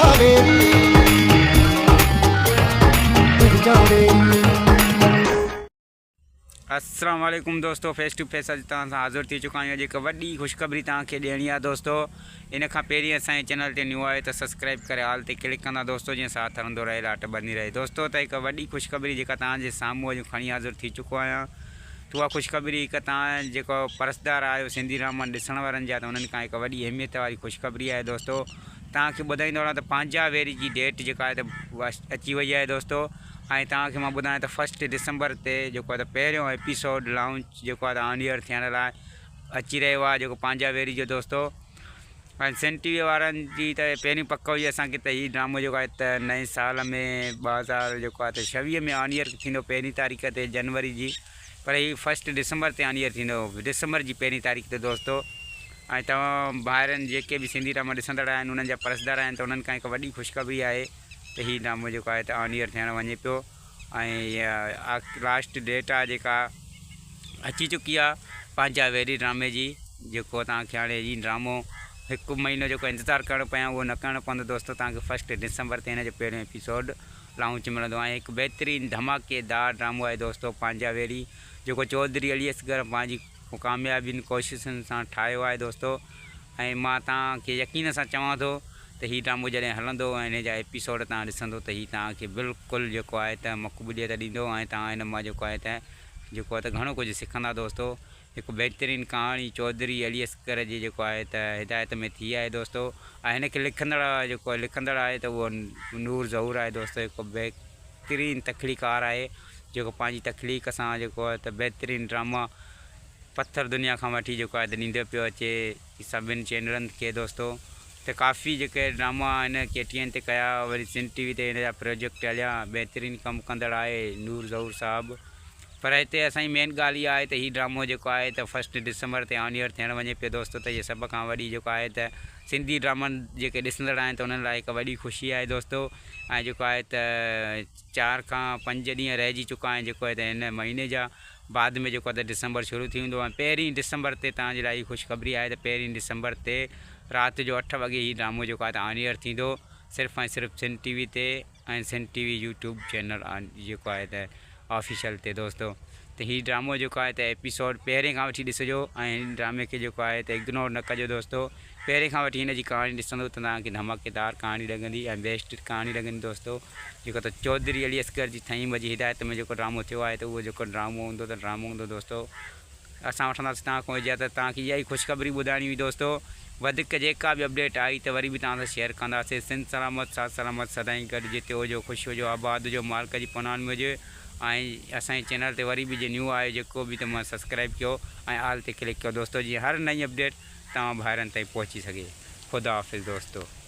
پنهنجا ويري تنهنجا ويري. السلام عليڪم دوستو فيس ٽو فيس اڄ توهان سان حاضر ٿي چڪا آهيون اڄ هڪ وڏي خوشخبري توهان کي ڏيڻي آهي دوستو ان کان پهرين اسان جي چينل تي نيو آهيو ته سبسڪرائب ڪري آل تي ڪلڪ ڪندا دوستو جيئن ساٿ هلندو رهي لاٽ ٻرندي رهي دوستو ته هڪ وڏي خوشخبري جيڪا توهان جي سامهون اڄ کڻي حاضر ٿي چڪو آهيان ته اها خوشخبري هڪ توهان جيڪو پرستار آهيو سنڌي ڊرامن ڏسڻ وارن جا ته انهن کان هڪ وڏي اهميت واري خوشخبري آهي دوستو توهان کي ٻڌائيندو هلان ته پنهنجا ويري جي ڊيٽ جيڪا آهي ته اچي وئي آهي دوستو ۽ توهان کي مان ٻڌايان ته فرسٽ ڊسمبر تي جيڪو آهي ته پهريون ايپيسوڊ لانچ جيڪو آهي ته آن ايئر ٿيڻ لاء اچي رهيو آهي جيڪو پنهنجا ويري جو دوستو ۽ سنڌ ٽي وي وارن جي ته پهرين پڪ هئي اسان کي ته هي ڊرامو جيڪو آهي ته نئين سال ۾ 2000 جيڪو آهي ته 26 ۾ آن ايئر ٿيندو پهرين تاريخ تي جنوري جي پر هي فرسٽ ڊسمبر تي آن ايئر ٿيندو ڊسمبر جي پهرين تاريخ تي دوستو ۽ توهان ڀائرن جيڪي به سنڌي ڊراما ڏسندڙ آهن انهن جا پرستار آهن ته انهن کان هڪ وڏي خوشخبري آهي ته هي ڊرامو جيڪو آهي ته آن ايئر ٿيڻ وڃي پيو ۽ لاسٽ ڊيٽ آ جيڪا اچي چڪي آ پنهنجا ويري ڊرامي جي جيڪو توهان کي هاڻي هي ڊرامو هڪ مهينو جيڪو انتظار ڪرڻو پيو اهو نه ڪرڻو پوندو دوستو توهان کي فرسٽ ڊسمبر تي هن جو پهريون ايپيسوڊ لانچ ملندو ۽ هڪ بهترين ڌماڪيدار ڊرامو آهي دوستو پنهنجا ويري جيڪو چوڌري علي اصغر پنهنجي ڪاميابين ڪوششن سان ٺاهيو آهي دوستو ۽ مان توهان کي يقين سان چوان ٿو ته هي ڊرامو جڏهن هلندو ۽ ان جا ايپيسوڊ توهان ڏسندو ته هي توهان کي بلڪل جيڪو آهي ته مقبوليت ڏيندو ۽ توهان ان مان جيڪو آهي ته جيڪو آهي ته گهڻو ڪجهه سکندا دوستو هڪ بهترين ڪهاڻي چوڌري علي اصغر جي جيڪو آهي ته هدايت ۾ ٿي آهي دوستو ۽ هن کي لکندڙ جيڪو لکندڙ آهي ته اهو نور ظهور آهي دوستو هڪ بهترين تخليقار آهي جيڪو پنهنجي تخليق سان جيڪو آهي ته بهترين ڊراما پٿر دنيا کان وٺي جيڪو آهي ته ڏيندو پيو اچي سڀن چينلن کي دوستو ته ڪافي جيڪي ڊراما هن ڪي ٽي اين تي ڪيا وري سنڌ ٽي وي تي هن جا پروجيڪٽ هليا بهترين ڪم ڪندڙ آهي نور ظهور صاحب پر هتي اسان جي مين ڳالهه اها آهي ته هي ڊرامو جيڪو آهي ته فرسٽ ڊسمبر تي آن ايئر ٿيڻ وڃي پيو دوستو ته هي سڀ کان وڏي جيڪو آهي ته سنڌي ڊرامن جيڪي ڏسندڙ آهن ته انهن لاء هڪ وڏي خوشي آهي دوستو ۽ جيڪو آهي ته چار کان پنج ڏينهن رهجي چڪا آهن جيڪو آهي ته هن مهيني جا بعد ۾ جيڪو آهي ته ڊسمبر شروع ٿي ويندو ۽ پهرين ڊسمبر تي توهان جي لاء هي خوشخبري آهي ته پهرين ڊسمبر تي رات جو اٺ وڳي هي ڊرامو جيڪو آهي ته آن ايئر ٿيندو صرف ۽ صرف سنڌ ٽي وي تي ۽ سنڌ ٽي وي يوٽيوب چينل جيڪو آهي ته آفيشل تي دوستو ته هي ڊرامو جيڪو آهي ته ايپيسوڊ پهرين کان وٺي ڏسجو ۽ هن ڊرامي کي جيڪو آهي ته اگنور نه ڪجو دوستو پهرين کان وٺي هن جي ڪهاڻي ڏسندو ته توهان کي ڌماڪيدار ڪهاڻي لڳندي ۽ بيسٽ ڪهاڻي لڳندي دوستو جيڪو ته چوڌري علي اصغر جي ٿهيم جي هدايت ۾ جيڪو ڊرامو ٿيو آهي ته اهو جيڪو ڊرامو هوندو ته ڊرامو هوندو دوستو اسان وٺنداسين توهان کان اجازت توهان کي اها ئي خوشخبري ٻڌائڻي هئي دوستو وڌيڪ جيڪا به اپڊيٽ آئي ته وري به توهان سان شيئر ڪنداسين سنڌ سلامت ساٿ سلامت سدائين گڏ جتي هجو خوش هجو آباد هجو مالڪ جي پناهن ۾ هجو ۽ اسان جي چينل تي وري به جي نيو آهيو جيڪو به ته مان سبسڪرائب ڪيو ۽ آل تي ڪلڪ ڪيو دوستو جيئن هر نئين اپڊيٽ توهان ڀائرن تائين پهچي سگهي خدا حافظ دوستو.